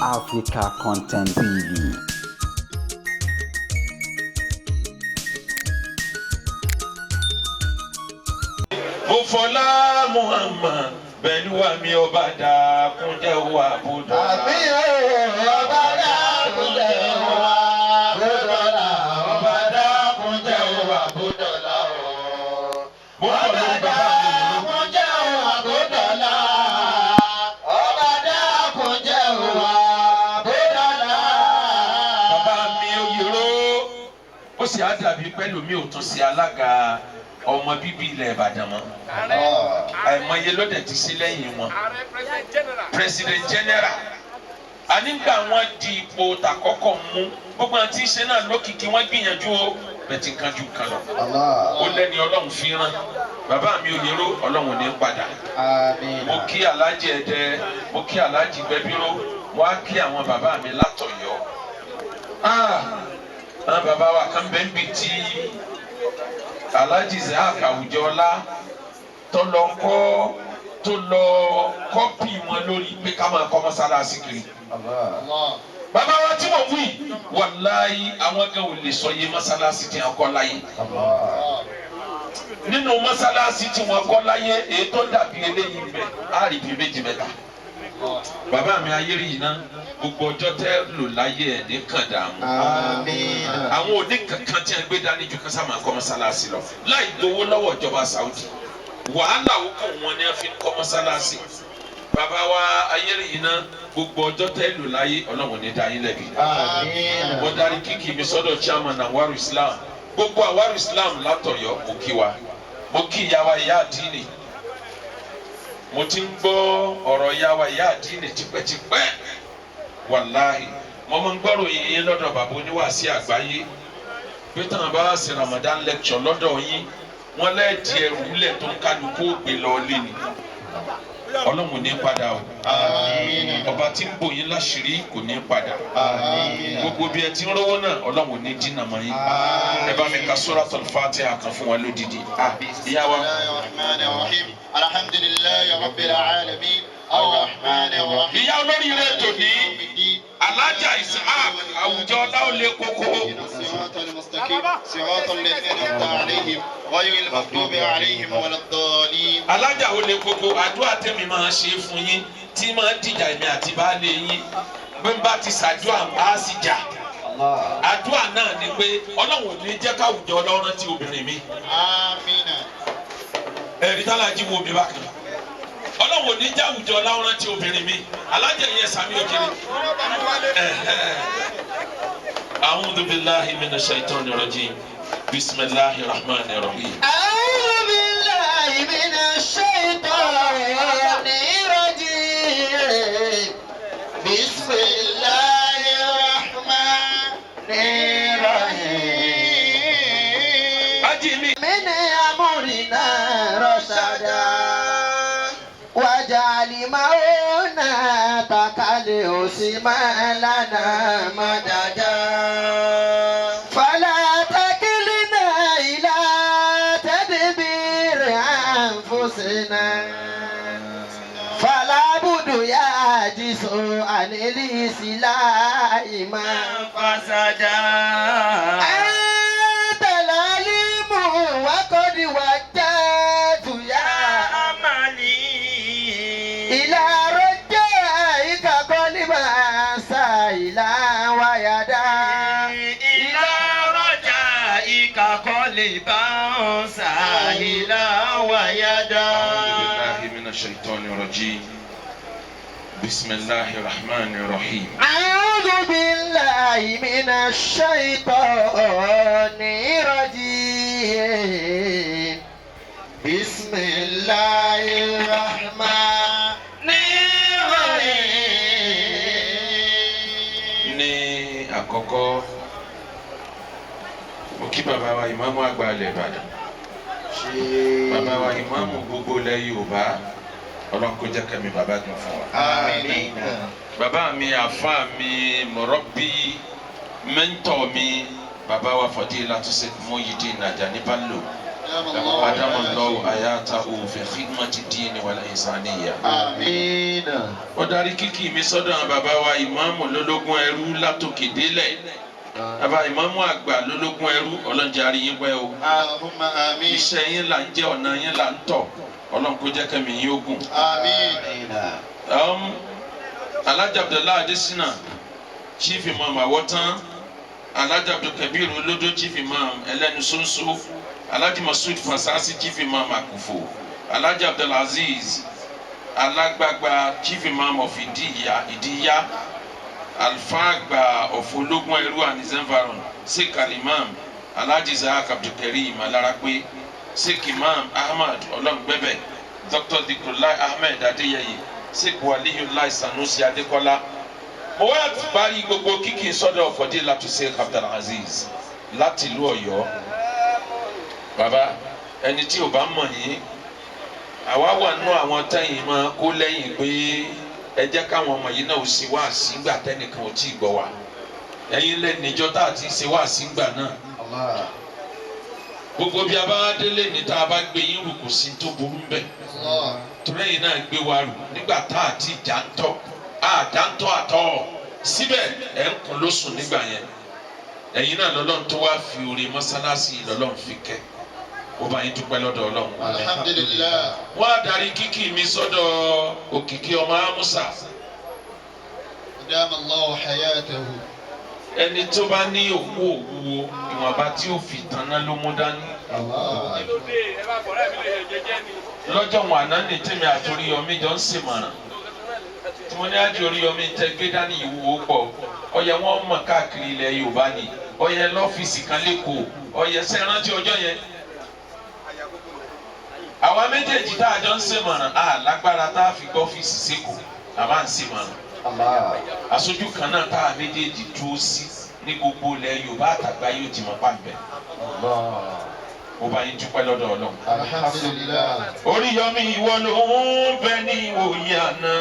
Africa Content TV. Mo fọlá Muhammad pẹ̀lú àmì ọba dàkúnjẹ́ wà bùdó. Àmì ọba dákúnjẹ́ wà bùdọ̀là, ọba dákúnjẹ́ wà bùdọ̀là o. Mo Ọba fọlá bàbá mi lò. dákúnjẹ́ wà bùdọ̀là, ọba dákúnjẹ́ wà bùdọ̀là. Bàbá mi ò yẹrọ, ó sì á dàbí pẹ̀lú mi ò tún sí alága ọmọ bíbí ilẹ̀ Ìbàdàn mọ́. Àìmọye ló dẹ̀ ti sí lẹ́yìn wọn. President General ànígbà wọn di ipò tàkọ́kọ́ mú, gbogbo àti ṣe náà lókìkí wọn gbìyànjú o, bẹ́ẹ̀ ti ń kanjú kan lọ. Ó lẹ́ni Ọlọ́run fi rán bàbá mi ò yẹrọ, Ọlọ́run ní padà. Mo kí Aláàjì Ẹdẹ, mo kí Aláàjì Gbẹbíró, mo á kí àwọn bàbá mi látọ̀yọ́. Àwọn bàbá wa kan bẹ́ẹ̀ ń bì tí Aláàjì Isaac Àwùjọlá tó lọ kọ́, tó lọ kọ́pì wọn lórí pé ká máa kọ́ mọ́sálásí kiri. Bàbá wa tí mo wí, wàláyé, àwọn kan ò lè sọ iye mọ́sálásí tí wọ́n kọ́ láyé. Nínú mọ́sálásí tí wọ́n kọ́ láyé, èyí tó dàbí eléyìí bẹ̀ á rí bíi méjì mẹ́ta. Bàbá mi ayérí yìí ná, gbogbo ọjọ́ tẹ́ lò láyé ẹ̀ ní kàn dààmú. Àwọn òní kankan tí wọ́n gbé dání ju kásá máa kọ́ mọ́sálásí lọ láì gbowó lọ́wọ́ ìjọba Saudi. Wàhálà òkú wọn ni wọ́n fi ń kọ́ mọ́sálásí. Bàbá wa ayérí yìí ná, gbogbo ọjọ́ tẹ́ lò láyé, Ọlọ́run ní dá yín lẹ́bi. Mo darí kíkì mi sọ́dọ̀ chairman Anwaru Islam, gbogbo Anwaru Islam látọ̀yọ́, mo kí wa. Mo kí ìyá wa, ìyá àdínì. Mo ti ń gbọ́ ọ̀rọ̀ ìyá wa, ìyá àdínì, tipẹ́tipẹ́. Wàláhì, mo máa ń gbọ́rọ̀ yín lọ́dọ̀ bàbá oníwàásí àgbáyé pé táwọn bá wá sí Ramadan lecture lọ́dọ̀ yín, wọ́n lẹ́ẹ̀dì ẹrù lẹ̀ tó ń kálukú ògbé lọ lé ni. Ọlọ́run ní padà o. Ọba tí ń bò yín láṣìírí kò ní padà. Gbogbo bí ẹ ti ń rówó náà, Ọlọ́run ní dínà mọ́ yín. Ẹ bá mi ka Suratul Fatiha kan fún wa lódìdí. Ah, ìyá wa. Bismillahir Alhamdulillahi Rabbil alamin. Arrahmanir Rahim. Ìyá olóríire tòní, Alájà Isaac Àwùjọ Láòlé Kókó. صراط المستقيم، صراط الذين أنعمت عليهم، غير المغضوب عليهم ولا الضالين. Alájà ó lè kókó, àdúrà tèmi máa ṣe fún yín tí máa ń dìjà èmi àti baálé yín, bí n bá ti ṣàdúrà á sì jà. Àdúrà náà ni pé Ọlọ́run ò ní jẹ́ káwùjọ ọlọ́run tí obìnrin mi. آمين. Ẹ̀rí tálájí wo mi bákan, Ọlọ́run ò ní jẹ́ àwùjọ ọlọ́run tí obìnrin mi. Alájà yẹn sàmì òkèrè. أعوذ بالله من الشيطان الرجيم، بسم الله الرحمن الرحيم. أعوذ بالله من الشيطان الرجيم، بسم الله الرحمن الرحيم. Ají mi. من أمرنا رشدا واجعل معونتك لأسما لنا مددا، فلا تكلنا إلى تدبير أنفسنا، فلا بد يعجز عن الإصلاح ما فسدا. أنت العليم وقد وجهت يا عملي إلى رجائك قلبا سائلا ويدا إلى رجائك قلبا ساهلا ويدا. أعوذ بالله من الشيطان الرجيم، بسم الله الرحمن الرحيم. أعوذ بالله من الشيطان الرجيم، بسم الله الرحمن الرحيم. Ní àkọ́kọ́, mo kí bàbá wa ìmáàmù àgbà ilẹ̀ Ìbàdàn, bàbá wa ìmáàmù gbogbo ilẹ̀ Yorùbá. Ọlọ́run kó jẹ́ kẹ́mi bàbá dùn fún wa. آمين. Bàbá mi, àfa mi, mọ̀rọ́bí, mentor mi, bàbá wa Fadilatu Sheikh Muyideen Ajani Bello. Adamu Allahu ayatahu fi khidmati dini wal insaniya. Àmín. Ó darí kíkì mi sọ́dọ̀ àwọn bàbá wa ìmáàmù lólógún ẹrú látòkè délẹ̀. Bàbá ìmáàmù àgbà lólógún ẹrú, ọlọ́njẹ́ arí yín pẹ́ o. Allahumma àmín. Iṣẹ́ yín là ń jẹ́, ọ̀nà yín là ń tọ̀. Ọlọ́run kó jẹ́ kẹ́mi yín ogun. Àmín. Alhaji Abdullahi Adesina, Chief Imam Àwọ̀tán, Alhaji Abdulkabir Olódó, Chief Imam Ẹlẹ́nu Ṣóńṣó, Alhaji Masud Fasasi, Chief Imam Akufo, Alhaji Abdulaziz Alágbàgbà, Chief Imam of Ìdíyà, Ìdíyà, Alfa Àgbà of Ológun Ẹrú and his environ, Sheikh Alimam Alhaji Isaac Abdulkareem Alarape, Sheikh Imam Ahmad Ọlọ́ngbẹ́bẹ̀, Dr. Dhikrullah Ahmed Adeyeye, Sheikh Waliyullah Sanusi Adekola. Mo wá parí gbogbo kíkì sọ́dọ̀ Fadilatu Sheikh Abdulaziz láti ìlú Ọ̀yọ́. Bàbá, ẹni tí ò bá mọ̀ yín, àwa wà nú àwọn tẹ́yìn máa kó lẹ́yìn pé ẹ jẹ́ káwọn ọmọ yìí náà ó ṣe wá sígbà tẹ́nìkan ò tí ì gbọ́ wa. Ẹ̀yin lẹ́nìjọ́ tá a ti ṣe wá sígbà náà. Gbogbo bí a bá délé ní tá a bá gbé yín rù, kò sí tó burú ń bẹ̀. Torí ẹ̀yin náà gbé wa rù nígbà tá a ti jà ń tọ́, a jà ń tọ́ àtọ́ síbẹ̀ ẹ̀ ń kún lóṣùn nígbà yẹn. Ẹ̀yin náà lọ́lọ́run tó wá fi oore mọ́sálásí lọ́lọ́run fi kẹ́. Ó bá yín dúpẹ́ lọ́dọ̀ Ọlọ́run. Alhamdulillah. Wọ́n á darí kíkì mi sọ́dọ̀ Òkìkí ọmọ Amusa. Adama Allahu hayatahu. Ẹni tó bá ní òkú òwúwo, ìwọ̀nba tí ó fi tanná ló mú dání. Lọ́jọ́ wọn àná ní tèmi àti Oríyọmí jọ ń ṣèmọ̀ràn tí mo ní àjò Oríyọmí tẹ gbé dání ìwúwo pọ̀, ọyẹ wọn mọ̀ káàkiri ilẹ̀ Yorùbá ni, ọyẹ lọ́fíìsì kan lẹ́kọ̀ọ́, ọyẹ sẹ́rántí ọjọ́ yẹn. Àwa méjèèjì tá a jọ ń ṣèmọ̀ràn, a lágbára tá a fi gbọ́fíìsì sẹ́kọ̀ọ́, àbá ń ṣèmọ̀ràn. Aṣojú kan náà tá a méjèèjì dúró sí ní gbogbo ilẹ̀ Yorùbá àtàgbáyé ó ti mọ̀ pàǹbẹ̀. Mo bá yín dúpẹ́ lọ́dọ̀ Ọlọ́run. Alhamdulillah. Oríyọmí, ìwọ ló ń bẹ ní ìwòye àná.